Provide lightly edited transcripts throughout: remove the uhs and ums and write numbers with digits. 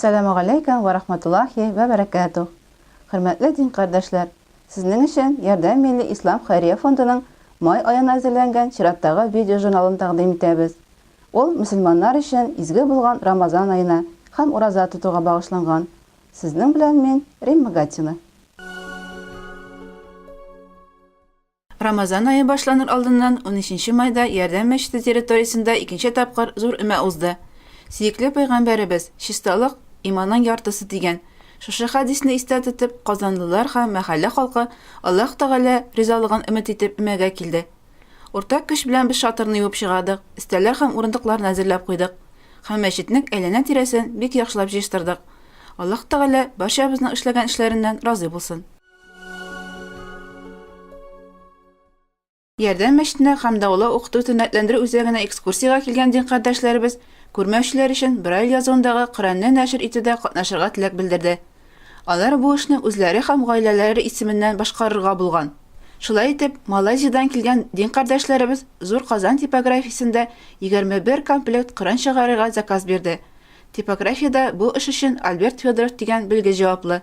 Әссәламү галәйкәм вә рахматуллаһи вә бәрәкәтүһ. Хөрмәтле дин кардәшләр, сезнең өчен Ярдәм милли ислам хәйрия фондының май аена әзерләнгән чираттагы видеожурналын тәкъдим итәбез. Ул мөселманнар өчен изге булган Рамазан аена һәм ураза тотуга багышланган. Сезнең белән мин, Римма Гатина. Рамазан ае башланыр алдыннан, унөченче майда Ярдәм мәчете территориясендә икенче тапкыр зур өмә узды. Сөекле пәйгамбәребез, Чисталык, иманның яртысы, дигән. Шушы хәдисне истә тотып, казанлылар һәм мәхәллә халкы Аллаһ Тәгалә ризалыгын өмет итеп өмәгә килде. Уртак көч белән без шатырны юып чыгардык, өстәлләр һәм урындыкларны әзерләп куйдык һәм мәчетнең әйләнә-тирәсен бик яхшылап җыештырдык. Аллаһ Тәгалә барчабызның эшләгән эшләреннән разый булсын. Ярдәм мәчетенә һәм Дәвалау укыту тернәкләндерү үзәгенә экскурсиягә килгән дин кардәшләребез күрмәүчеләр өчен Брайль язуындагы Коръәнне нәшер итүдә катнашырга теләк белдерде. Алар бу эшне үзләре һәм гаиләләре исеменнән башкарырга булган. Шулай итеп, Малайзиядән килгән дин кардәшләребез Зур Казан типографиясендә 21 комплект Коръән чыгарырга заказ бирде. Типографиядә бу эш өчен Альберт Федоров дигән белгеч җаваплы.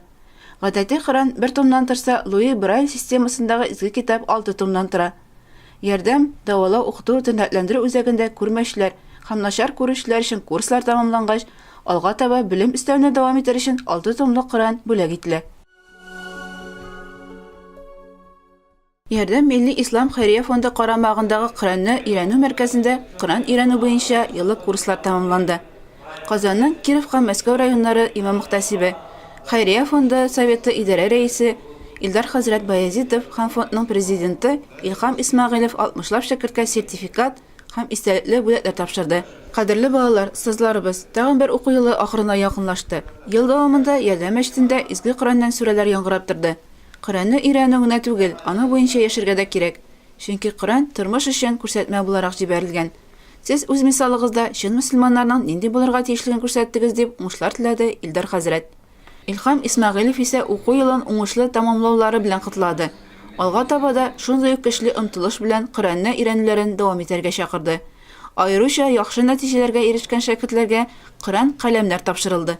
Гадәти Коръән бер томнан торса, Луи Брайль системасындагы Изге Китап алты томнан тора. Ярдәм, дәвалау, укыту, тернәкләндерү үзәгендә күрмәүчеләр һәм начар күрүчеләр өчен курслар тәмамлангач, алга таба белем өстәүне дәвам итәр өчен алты томлык Коръән бүләк ителә. Ярдәм милли ислам хәйрия фонды карамагындагы Коръәнне өйрәнү мәркәзендә Коръән өйрәнү буенча еллык курслар тәмамланды. Казанның Киров һәм Мәскәү районнары имам-мөхтәсибе, Хәйрия фонды советы идарә рәисе Илдар хәзрәт Баязитов һәм фондның президенты Илһам Исмәгыйлев алтмышлап шәкерткә сертификат һәм истәлекле бүләкләр тапшырды. Кадерле балалар, остазларыбыз, тагын бер уку елы ахырына якынлашты. Ел дәвамында Ярдәм мәчетендә Изге Коръәннән сүрәләр яңгырап торды. Коръәнне өйрәнү генә түгел, аның буенча яшәргә дә кирәк. Чөнки Коръән тормыш өчен күрсәтмә буларак җибәрелгән. Сез үз мисалыгызда чын мөселманнарның нинди булырга тиешлеген күрсәттегез, дип уңышлар теләде Илдар хәзрәт. Илһам Исмәгыйлев исә уку елын уңышлы тәмамлаулары белән котлады. Алга таба да шундый ук көчле омтылыш белән Коръәнне өйрәнүләрен дәвам итәргә чакырды. Аеруча яхшы нәтиҗәләргә ирешкән шәкертләргә Коръән каләмнәр тапшырылды.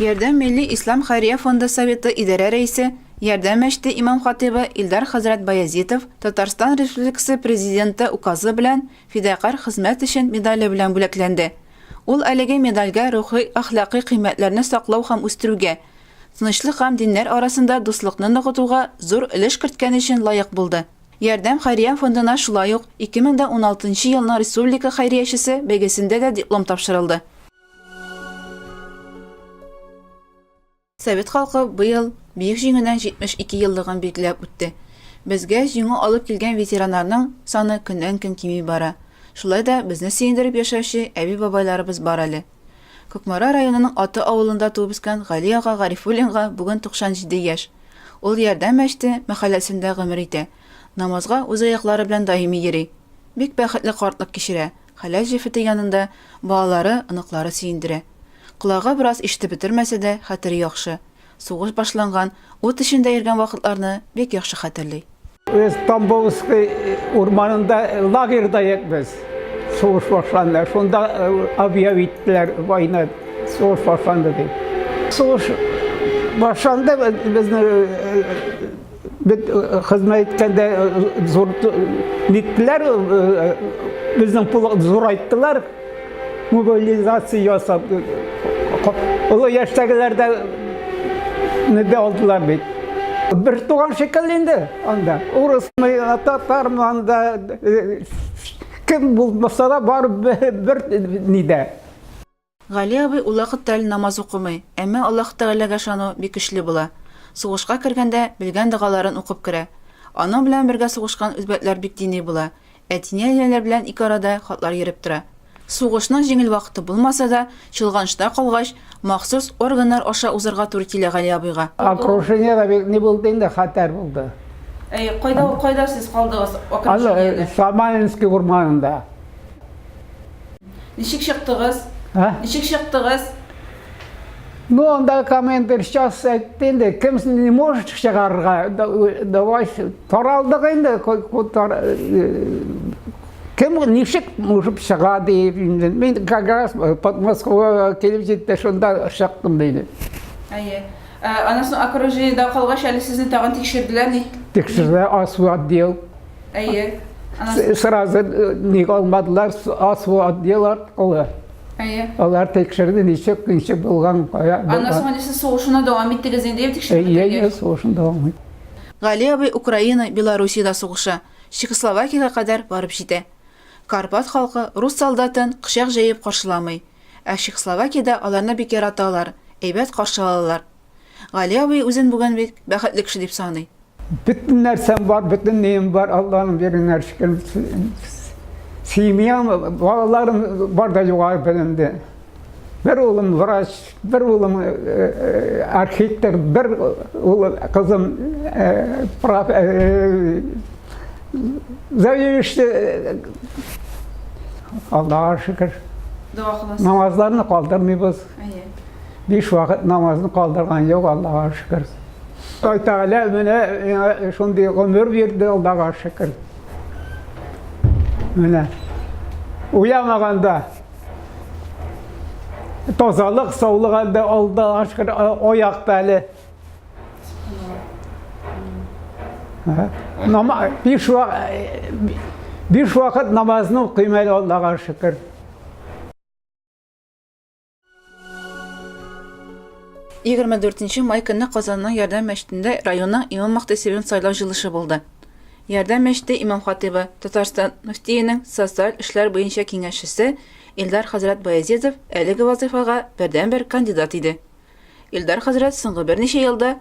Ярдәм милли ислам хәйрия фонды советы идарә рәисе, Ярдәм мәчете имам-хатыйбы Илдар хәзрәт Баязитов Татарстан Республикасы Президенты Указы белән Фидакарь хезмәт өчен медале белән бүләкләнде. Ул әлеге медальгә рухи-әхлакый кыйммәтләрне саклау һәм үстерүгә, тынычлык һәм диннәр арасында дуслыкны ныгытуга зур өлеш керткән өчен лаек булды. Ярдәм хәйрия фондына шулай ук 2016 елның республика хәйриячесе бәйгесендә дә диплом тапшырылды. Совет халкы быел Бөек Җиңүнең 72 еллыгын билгеләп үтте. Безгә җиңү алып килгән ветераннарның саны көннән-көн кими бара. Шулай да безне сөендереп яшәүче әби-бабайларыбыз бар әле. Кукмара районының Аты авылында туып үскән Гали ага Гарифуллинга бүген 97 яшь. Ул Ярдәм мәчете мәхәлләсендә гомер итә. Намазга үз аяклары белән даими йөри. Бик бәхетле картлык кичерә. Хәләл җефете янында балалары, оныклары сөендерә. Колагы бераз ишетеп бетермәсә дә, хәтере яхшы. Сугыш башланган, ут эчендә йөргән вакытларны бик яхшы хәтерли. Без Тамбовский урманында лагерьда идек без. Сугыш башланды. Шунда объявить иттеләр война, сугыш башланды дип. Сугыш башланды, безне Бит хезмәт иткәндә зур ниттеләр, безнең полк зурайттылар, мобилизация ясап. Олы яшьтәгеләр дә не алдылар бит. Бер туган шикелле инде анда. Урысмы, татармы анда, кем булмаса да бар бер нидә. Гали абый ул вакытта әле намаз укымый, әмма Аллаһ Тәгаләгә ышану бик көчле була. Сугышка кергәндә, белгән догаларын укып керә. Аның белән бергә сугышкан үзбәкләр бик дини була. Әтине-әниләр белән ике арада хатлар йөреп тора. Сугышның җиңел вакыты булмаса да, чолганышта калгач, махсус органнар аша узарга туры килә Гали абыйга. Окружениедә бик ни булды инде, хәтәр булды. Әйе, кайда, кайда сез калдыгыз окружениедә? Самаринский урманында. Ничек чыктыгыз? А? Ничек чыктыгыз? Ну, анда командир сейчас әйтте инде, кем не может чыгарырга, давай таралдык инде, Кем ничек мужып чыга дип инде. Мин как раз под Москвага килеп җитте, шунда чыктым диде. Әйе. Аннан соң окружениедә калгач, әле сезне тагын тикшерделәр ни? Тикшерделәр, асу отдел. Әйе. Сразу ник алмадылар, асу отдел аркылы. Әйе. Алар тикшерде, ничек, ничек булган, кая. Аннан соң инде сез сугышуны дәвам иттегез инде, тикшереп бетергәч. Әйе, сугышын дәвам иттек. Гали абый Украина, Белоруссиядә сугыша. Чехословакиягә кадәр барып җитә. Карпат халкы рус солдатын кочак җәеп каршыламый, ә Чехословакиядә аларны бик яраталар, әйбәт каршы алалар. Гали абый үзен бүген бик бәхетле кеше дип саный. Бөтен нәрсәм бар, бөтен нием бар, Алланың биргән шөкер. Семьям, балаларым бар да югары белемле. Бер улым врач, бер улым архитектор, бер улым, кызым прав, заведующий. Аллага шөкер. Дога кыласыз. Намазларны калдырмыйбыз. Биш вакыт намазны калдырган юк, Аллага шөкер. Алла Тәгалә менә миңа шундый гомер бирде, Аллага шөкер. Менә. Уйламаганда Тазалык, саулык әле алда, шөкер, аякта әле. Нама, биш, биш вакыт намазны укыйм әле, Аллага шөкер. 24 май көнне Казанның Ярдәм мәчетендә районның имам-мөхтәсибен сайлау җыелышы булды. Ярдәм мәчете имам-хатыйбы, Татарстан мөфтиенең социаль эшләр буенча киңәшчесе Илдар хәзрәт Баязитов әлеге вазыйфага бердәнбер кандидат иде. Илдар хәзрәт соңгы берничә елда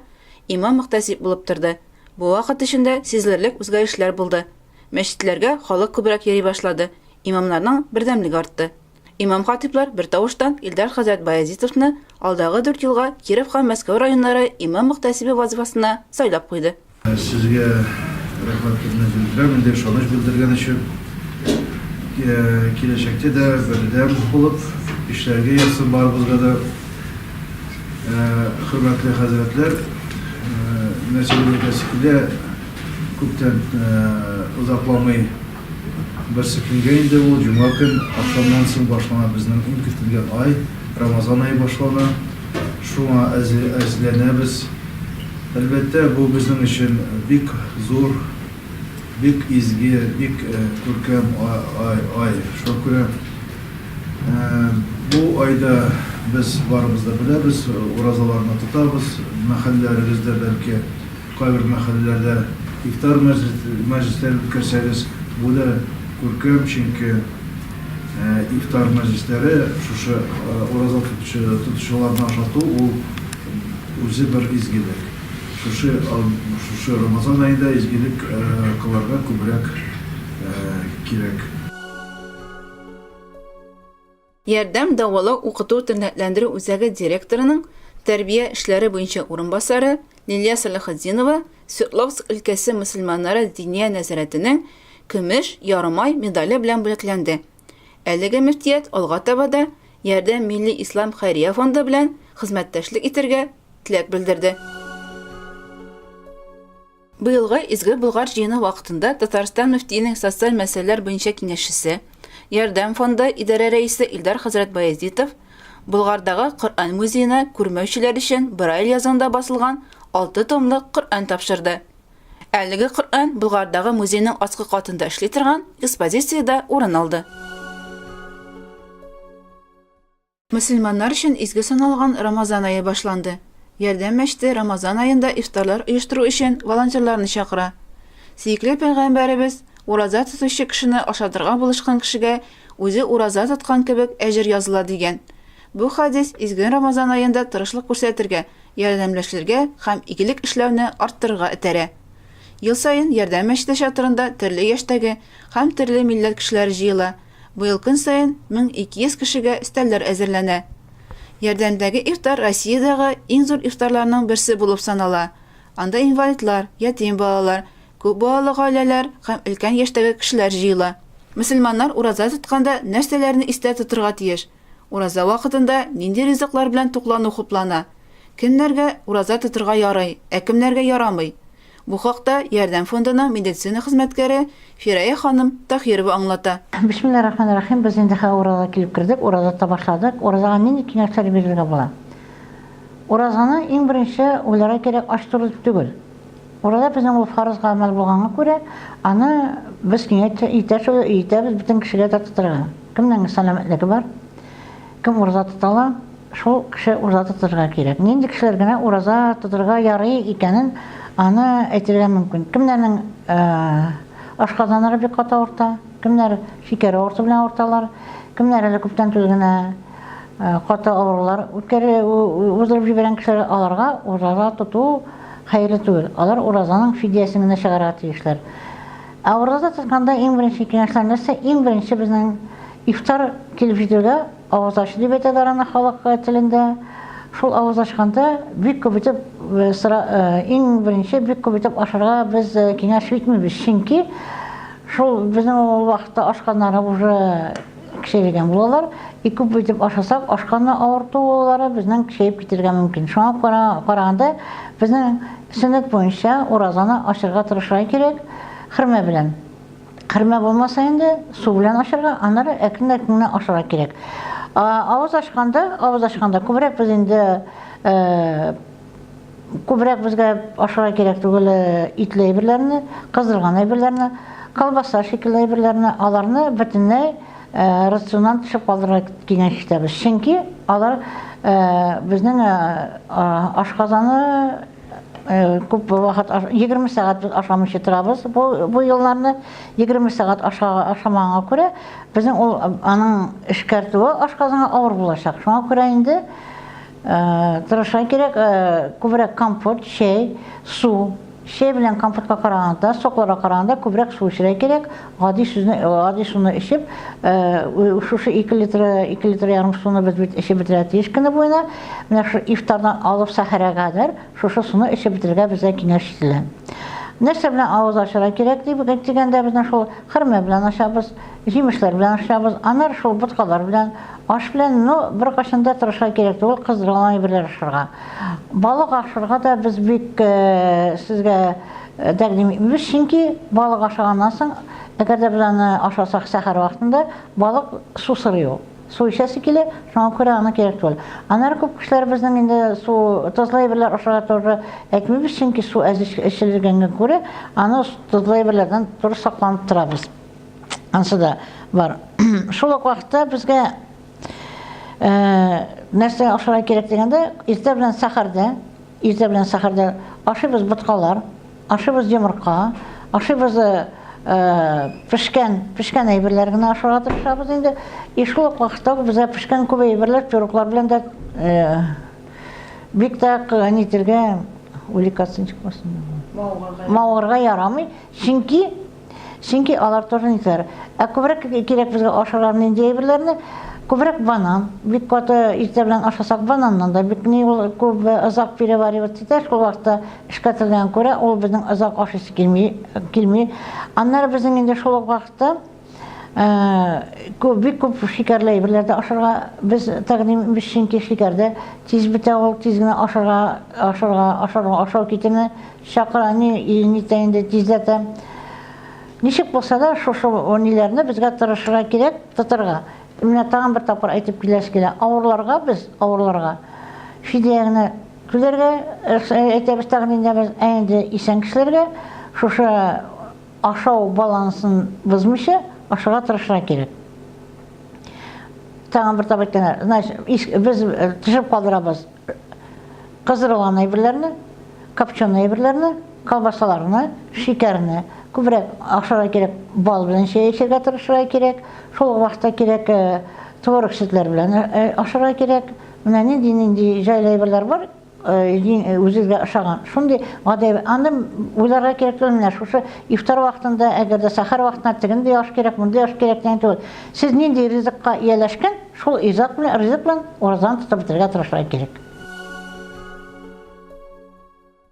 имам-мөхтәсиб булып торды. Бу вакыт эчендә сизелерлек үзгәрешләр булды. Мәчетләргә халык күбрәк йөри башлады, имамнарның бердәмлеге артты. Имам-хатыйблар бертавыштан Илдар хәзрәт Баязитовны алдагы дүрт елга Киров һәм Мәскәү районнары имам-мөхтәсибе вазыйфасына сайлап куйды. Сезгә рәхмәтемне белдерәм, инде ышаныч белдергән өчен. Киләчәктә дә бердәм булып эшләргә язсын барыбызга да. Хөрмәтле хәзрәтләр, нәрсә дип әйтәсе килә, күптән озакламый берсе көнгә инде ул, җомга көн ахшамнан соң башлана безнең иң көтелгән ай, Рамазан ае башлана. Шуңа әзерләнәбез. Әлбәттә, бу безнең өчен бик зур, бик изге, бик күркәм ай. Шуңа күрә бу айда без барыбыз да беләбез, уразаларны тотабыз, мәхәлләләрегездә, бәлки, кайбер мәхәлләләрдә ифтар мәҗлесләре үткәрсәгез, бу да күркәм, чөнки ифтар мәҗлесләре, шушы ураза тотучыларны ашату, ул Үзе бер изгелек. Шушы шушы Рамазан аенда изгелек кылырга күбрәк кирәк. Ярдәм дәвалау укыту тернәкләндерү үзәге директорының тәрбия эшләре буенча урынбасары Лилия Сәлахетдинова Свердловск өлкәсе мөселманнары Диния нәзарәтенең көмеш ярымай медале белән бүләкләнде. Әлеге мөфтият алга таба да Ярдәм милли ислам хәйрия фонды белән хезмәттәшлек итәргә теләк белдерде. Быелгы Изге Болгар җыены вакытында Татарстан мөфтиенең социаль мәсьәләләр буенча киңәшчесе, Ярдәм фонды идарә рәисе Илдар хәзрәт Баязитов Болгардагы Коръән музеена күрмәүчеләр өчен Брайль язуында басылган алты томлык Коръән тапшырды. Әлеге Коръән Болгардагы музейның аскы катында эшли торган экспозициядә урын алды. Мөселманнар өчен изге саналган Рамазан ае башланды. Ярдәм мәчете Рамазан аенда ифтарлар оештыру өчен волонтерларны чакыра. Сөекле пәйгамбәребез ураза тотучы кешене ашатырга булышкан кешегә үзе ураза тоткан кебек әҗер языла дигән. Бу хәдис изге Рамазан аенда тырышлык күрсәтергә, ярдәмләшергә һәм игелек эшләүне арттырырга этәрә. Ел саен Ярдәм мәчете чатырында төрле яшьтәге һәм төрле милләт кешеләре җыела. Быел көн саен 1200 кешегә өстәлләр әзерләнә. Ярдәмдәге ифтар Россиядәге иң зур ифтарларның берсе булып санала. Анда инвалидлар, ятим балалар, күп балалы гаиләләр һәм өлкән яшьтәге кешеләр җыела. Мөселманнар ураза тотканда нәрсәләрне истә тотырга тиеш? Ураза вакытында нинди ризыклар белән туклану хуплана? Кемнәргә ураза тотырга ярый, ә кемнәргә ярамый? Бу хакта Ярдәм фондының медицина хезмәткәре Фирая ханым Таһирова аңлата. Бисмилла рахман рахим, без инде хәзер уразага килеп кердек, ураза тота башладык. Уразага нинди киңәшләр бирергә була? Уразаны иң беренче уйларга кирәк, ач тору дип түгел. Ураза безнең ул фарыз гамәл булганга күрә, аны без киңәш итәбез бөтен кешегә дә тотарга. Кемнең сәламәтлеге бар, кем ураза тота ала, шул кеше ураза тотырга кирәк. Нинди кешеләр генә ураза тотырга ярый икәнен аны әйтергә мөмкин. Кемнәрнең ашказаннары бик каты авырта, кемнәр шикәр авырту белән авырталар, кемнәр әле күптән түгел генә каты авырулар үткәрә, уздырып җибәргән кешеләр, аларга ураза тоту хәерле түгел. Алар уразаның фидиясен генә чыгарырга тиешләр. Ә ураза тотканда иң беренче киңәшләр нәрсә? Иң беренче безнең ифтар килеп җитүгә авыз ачу дип әйтәләр аны халык телендә. Шул авыз ачканда бик күп итеп сыра, иң беренче бик күп итеп ашарга без киңәш итмибез. Чөнки шул безнең ул вакытта ашканнары уже кечерәйгән булалар. И күп итеп ашасак, ашканны авыртулары безнең көчәеп китергә мөмкин. Шуңа караганда безнең сөннәт буенча уразаны ачырга тырышырга кирәк хөрмә белән. Хөрмә булмаса инде су белән ачырга, аннары әкрен-әкрен генә ашарга кирәк. Авыз ачканда, авыз ачканда күбрәк без инде Күбрәк безгә ашарга кирәк түгел итле әйберләрне, кыздырган әйберләрне, колбаса шикелле әйберләрне, аларны бөтенләй рационнан төшеп калдырырга киңәш итәбез. Чөнки алар безнең ашказаны күп вакыт 20 сәгать без ашамыйча торабыз бу, бу елларны. 20 сәгать ашамаганга күрә, безнең ул аның эшкәртүе ашказанга авыр булачак. Шуңа күрә инде Тырышырга кирәк, күбрәк компот, чәй, су. Чәй белән компотка караганда, сокларга караганда күбрәк су эчәргә кирәк. Гади сүзне, гади суны эчеп, шушы 2 литр, 2 литр ярым суны без бит эчеп бетерергә тиеш көне буена. Менә шушы ифтардан алып сәхәргә кадәр шушы суны эчеп бетерергә безгә киңәш ителә. Нәрсә белән авыз ачарга кирәк дип дигәндә, безнең шул хөрмә белән ачабыз. Җимешләр белән ашыйбыз, аннары шул боткалар белән, аш белән, ну, беркайчан да тырышырга кирәк түгел, кыздырылган әйберләр ашарга. Балык ашарга да без бик сезгә тәкъдим итмибез, чөнки балык ашаганнан соң, әгәр дә без аны ашасак сәхәр вакытында, балык су сорый ул. Су эчәсе килә, шуңа күрә аны кирәк түгел. Аннары күп кешеләр безнең инде су, тозлы әйберләр ашарга тоже әйтмибез, чөнки су әз эчелгәнгә күрә, аны тозлы әйберләрдән туры сакланып торабыз. Ансы да бар. Шул ук вакытта безгә нәрсә ашарга кирәк дигәндә, иртә белән сәхәрдә, иртә белән сәхәрдә ашыйбыз боткалар, ашыйбыз йомырка, ашыйбыз пешкән, пешкән әйберләр генә ашарга тырышабыз инде. И шул ук вакытта безгә пешкән күп әйберләр пироглар белән дә бик тә нитергә увлекаться ничек булсын? Мавыгырга ярамый, чөнки Чөнки алар тоже нитәләр. Ә күбрәк кирәк безгә ашарга нинди әйберләрне? Күбрәк банан. Бик каты иртә белән ашасак, бананнан да бик ни ул күп озак перевариваться итә. Шул вакытта эшкәртелгән күрә, ул безнең озак ашыйсы килми, килми. Аннары безнең инде шул ук вакытта күп, бик күп шикәрле әйберләр дә ашарга без тәкъдим итмибез, чөнки шикәр дә тиз бетә ул, тиз генә ашарга, ашарга, ашарга, ашау китене Чакыра, ни, нитә инде, тизләтә. Ничек булса да, шушы ниләрне безгә тырышырга кирәк, тотырга. Менә тагын бер тапкыр әйтеп киләсе килә. Авырларга без, авырларга фидия генә түләргә әйтәбез, тәкъдим итәбез. Ә инде исән кешеләргә шушы ашау балансын бозмыйча ашарга тырышырга кирәк. Тагын бер тапкыр әйткәндә, значит, без төшеп калдырабыз. Кыздырылган әйберләрне, копченый әйберләрне, колбасаларны, шикәрне күбрәк ашарга кирәк, бал белән чәй эчәргә тырышырга кирәк. Шул ук вакытта кирәк э, творог сөтләр белән э, ашарга кирәк. Менә нинди-нинди җайлы әйберләр бар, э, үзегезгә ошаган. Шундый гади аны уйларга кирәк түгел, менә шушы ифтар вакытында, әгәр дә сәхәр вакытында тегендәй аш кирәк, мондый аш кирәк дигән түгел. Сез нинди ризыкка ияләшкән, Шул изак белән, ризык белән уразаны тотып бетерергә тырышырга кирәк.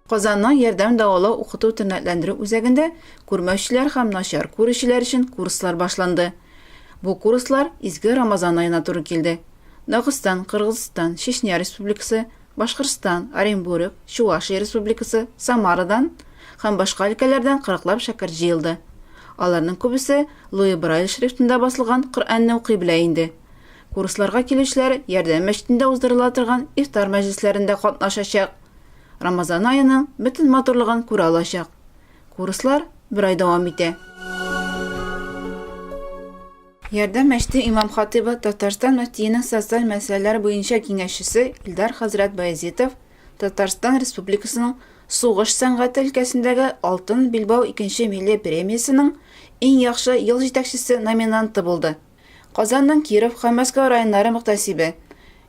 Казанның Ярдәм дәвалау укыту тернәкләндерү үзәгендә күрмәүчеләр һәм начар күрүчеләр өчен курслар башланды. Бу курслар изге Рамазан аена туры килде. Дагыстан, Кыргызстан, Чечня Республикасы, Башкортстан, Оренбург, Чувашия Республикасы, Самарадан. һәм башка өлкәләрдән кырыклап шәкерт җыелды. Аларның күбесе Луи Брайль шрифтында басылган Коръәнне укый белә инде. Курсларга килүчеләр Ярдәм мәчетендә уздырыла торган ифтар мәҗлесләрендә катнашачак. Рамазан аеның бөтен матурлыгын күрә алачак. Курслар бер ай дәвам итә. Ярдәм мәчете имам-хатыйбы, Татарстан мөфтиенең социаль мәсьәләләр буенча киңәшчесе Илдар хәзрәт Баязитов Татарстан Республикасының сугыш сәнгате өлкәсендәге Алтын билбау икенче милли премиясенең Иң яхшы ел җитәкчесе номинанты булды. Казанның Киров һәм Мәскәү районнары мөхтәсибе,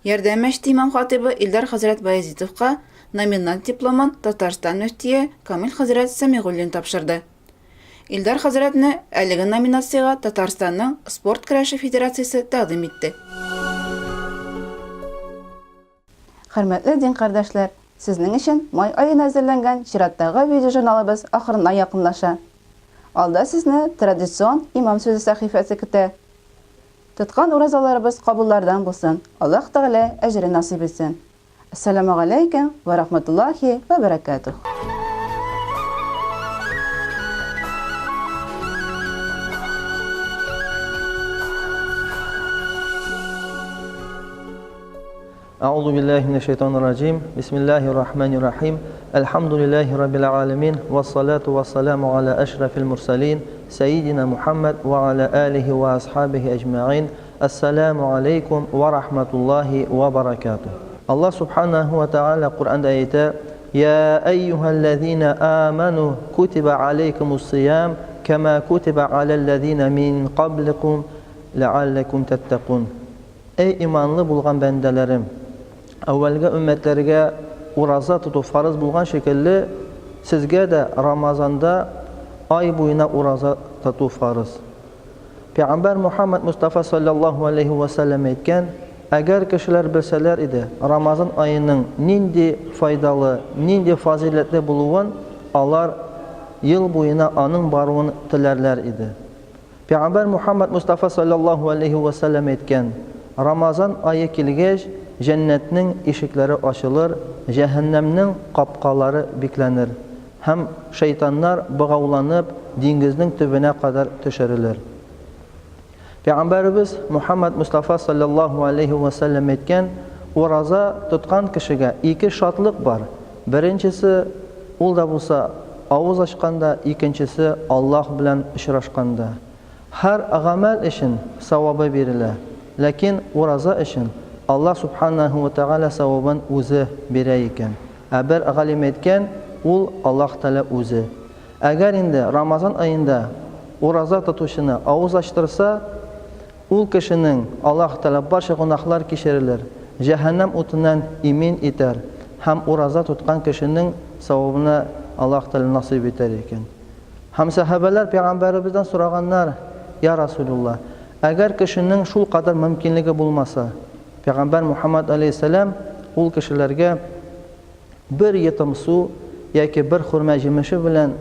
Ярдәм мәчете имам-хатыйбы Илдар хәзрәт Баязитовка номинант дипломын Татарстан мөфтие Камил хәзрәт Сәмигуллин тапшырды. Илдар хәзрәтне әлеге номинациягә Татарстанның спорт көрәше федерациясе тәкъдим итте. Хөрмәтле дин кардәшләр, сезнең өчен май аена әзерләнгән чираттагы видеожурналыбыз ахырына якынлаша. Алда сезне традицион Имам сүзе сәхифәсе көтә. Тоткан уразаларыбыз кабуллардан булсын, Аллаһ Тәгалә әҗерен насыйп итсен. Әссәламегаләйкем вә рахматуллахи вә бәрәкәтүһ. أعوذ بالله من الشيطان الرجيم بسم الله الرحمن الرحيم الحمد لله رب العالمين والصلاة والسلام على أشرف المرسلين سيدنا محمد وعلى آله وأصحابه أجمعين السلام عليكم ورحمة الله وبركاته الله سبحانه وتعالى قرآن آياته يا أيها الذين آمنوا كتب عليكم الصيام كما كتب على الذين من قبلكم لعلكم تتقون Әй иманлы булган бәндәләрем! Әүвәлге өммәтләргә ураза тоту фарыз булган шикелле, сезгә дә Рамазанда ай буена ураза тоту фарыз. Пәйгамбәр Мухаммад Мостафа салләллаһу галәйһи вә сәлләм әйткән, Әгәр кешеләр белсәләр иде Рамазан аеның нинди файдалы, нинди фазыйләтле булуын, алар ел буена аның баруын теләрләр иде. Пәйгамбәр Мухаммад Мостафа салләллаһу галәйһи вә сәлләм әйткән, Рамазан ае килгәч, җәннәтнең ишекләре ачылыр, җәһәннәмнең капкалары бикләнер һәм шәйтаннар богауланып диңгезнең төбенә кадәр төшерелер. Пәйгамбәребез Мухаммад Мостафа салләллаһу галәйһи вә сәлләм әйткән, Ураза тоткан кешегә ике шатлык бар, Беренчесе, ул да булса, авыз ачканда, икенчесе, Аллаһ белән очрашканда. Һәр гамәл өчен савабы бирелә, ләкин ураза өчен Аллаһ Сүбхәнәһү вә Тәгалә савабын Үзе бирә икән. Ә бер галим әйткән, ул, Аллаһ Тәгалә Үзе. Әгәр инде Рамазан аенда ураза тотучыны авыз ачтырса, Ул кешенең, Аллаһ Тәгалә барча гөнаһлар кичерелер, җәһәннәм утыннан имин итәр һәм ураза тоткан кешенең савабына Аллаһ Тәгалә насыйп итәр икән. Һәм сәхабәләр пәйгамбәребездән сораганнар, Я Расулулла, әгәр кешенең шулкадәр мөмкинлеге булмаса? Пәйгамбәр Мухаммад аләйһиссәлам ул кешеләргә, Бер йотым су яки бер хөрмә җимеше белән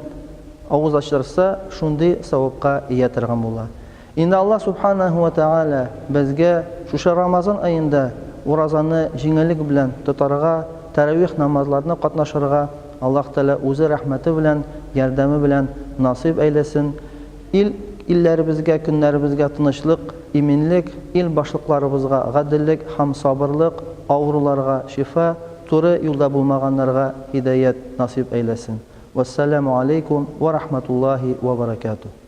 авыз ачтырса, шундый савапка ия торган була. Инде Аллаһ Сүбхәнәһү вә Тәгалә безгә шушы Рамазан аенда уразаны җиңеллек белән тотарга, тәравих намазларына катнашырга Аллаһ Тәгалә Үзе рәхмәте белән, ярдәме белән насыйп әйләсен. Ил, илләребезгә, көннәребезгә тынычлык, иминлек, ил башлыкларыбызга гаделлек һәм сабырлык, авыруларга шифа, туры юлда булмаганнарга һидаять насыйп әйләсен. Вәссәламү алейкум вә рахматуллаһи вә бәрәкәтүһ.